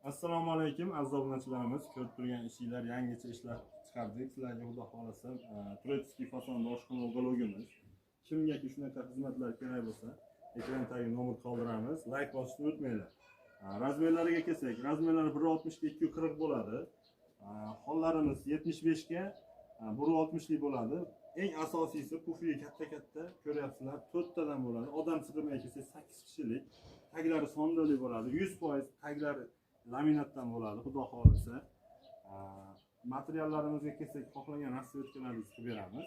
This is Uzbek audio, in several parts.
Assalomu alaykum aziz obunachilarimiz. Ko'rib turgan ishinglar yangicha ishlar chiqardik. Sizlarga xudo xolasa турецкий fasonda oshxona уголок imiz. Kimgaki shunaqa xizmatlar kerak bo'lsa, ekran tagiga nomer qoldiramiz. Layk bosishni unutmanglar. Размер lariga kelsak, размер lari 1.60 ga 2.40 bo'ladi. Hollarimiz 75 ga 1.60 lik bo'ladi. Eng asosiysi pufi katta-katta ko'ryapsizlar, 4 tadan bo'ladi. Odam sig'may kelsa 8 kishilik. Taglari sondali bo'ladi. 100% taglari laminatdan bo'ladi, xudo xohlasa. Materiallarimizga kelsak, xohlagan расцветка larni qilib beramiz.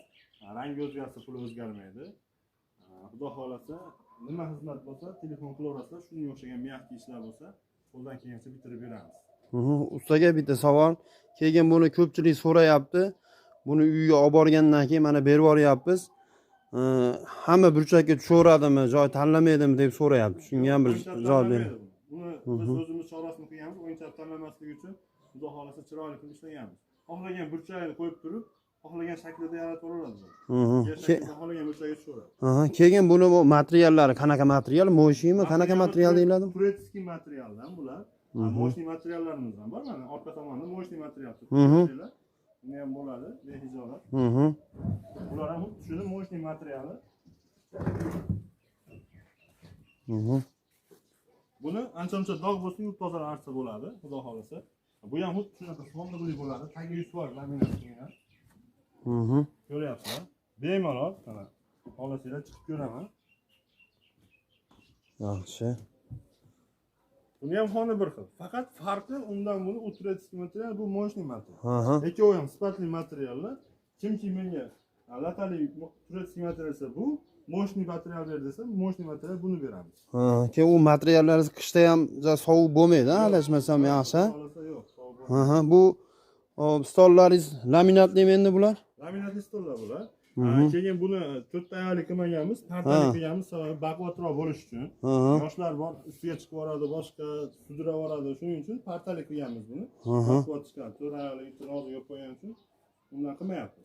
Rangi o'zgarsa puli o'zgarmaydi. Xudo xohlasa, nima xizmat bo'lsa, telefon qilaverasizlar. Shunga o'xshagan мягкий ishlar bo'lsa, qo'ldan kelgancha bitirib beramiz. Ustaga bitta savol. Keyin buni ko'pchilik so'rayapti. Buni uyga olib borgandan keyin mana berib yuboryapmiz. Hamma burchakka tushaveradimi, joy tanlamaydimi deb so'rayapti. Shunga ham bir O'yinchoq javob bering. tanlamaydi. Buni biz o'zimiz chorasini qilganmiz, o'yinchoq tanlamasligi uchun xudo xohlasa chiroyli qilib ishlaganmiz. Xohlagan burchagini qo'yib turib, xohlagan shaklida yaratib olaveradi. Yer shaklida xohlagan burchakka tushaveradi. Keyin buni bu materiallari qanaqa material? Мощный mi? Qanaqa material deyiladi? Турецкий materialdan bular. Мощный materiallarimizdan bor. Mana orqa tomonda мощный material turibdi. Buni ham bo'ladi, behijolat. Bular ham xuddi shuni мощный materiali. Buni ancha-muncha dog' bo'lsa yuvib tozalarsa bo'ladi, xudo xohlasa. Bu ham xuddi shunaqa sondiqli bo'ladi. Tagi 100% laminat qilgan. Ko'ryapsizlar. Bemalol mana xohlasanglar chiqib ko'raman. Yaxshi. Buni ham xona bir xil. Faqat farqi undan buni u турецкий material, bu мощный material. Ikkovi ham sifatli materiallar. Kimki menga latali турецкий material desa, bu мощный material ber desa, мощный material buni beramiz. Ha, keyin u materiallar qishda ham ja sovuq bo'lmaydi, adashmasam yaxshi. Xohlasa yo'q, sovuq bo'lmaydi. Bu hop, stollaringiz laminatlimi endi bular? Laminatli stollar bular. Keyin buni to'rtta oyoqli qilmaganmiz, partali qilganmiz, sababi baquvvatroq bo'lishi uchun. Yoshlar bor, ustiga chiqib yuboradi, boshqa sudrab yuboradi. Shuning uchun partali qilganmiz buni. Baquvvat chiqadi. To'rt oyoqli bitta og'ziga qo'yib qo'ygan uchun undan qilmayapmiz.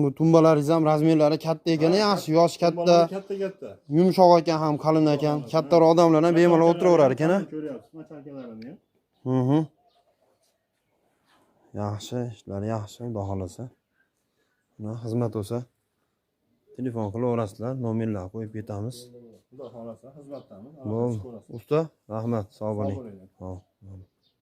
Bu tumbalaringiz ham размер lari katta ekan, yaxshi, yoshi katta, Tumbalari katta katta. Yumshoq ekan ham, qalin ekan. Kattaroq odamlar ham bemalol o'tiraverar ekan, a? Ko'ryapsiz, machalkalarini ham. Yaxshi, ishlari yaxshi, xudo xohlasa. Mana xizmat bo'lsa telefon qilaverasizlar, nomerlarni qo'yib ketamiz. Xudo xohlasa xizmatdamiz. Bo'ldi. Chiqaverasiz. Usta, rahmat, sog' Sog' bo'ling. bo'linglar. Hop.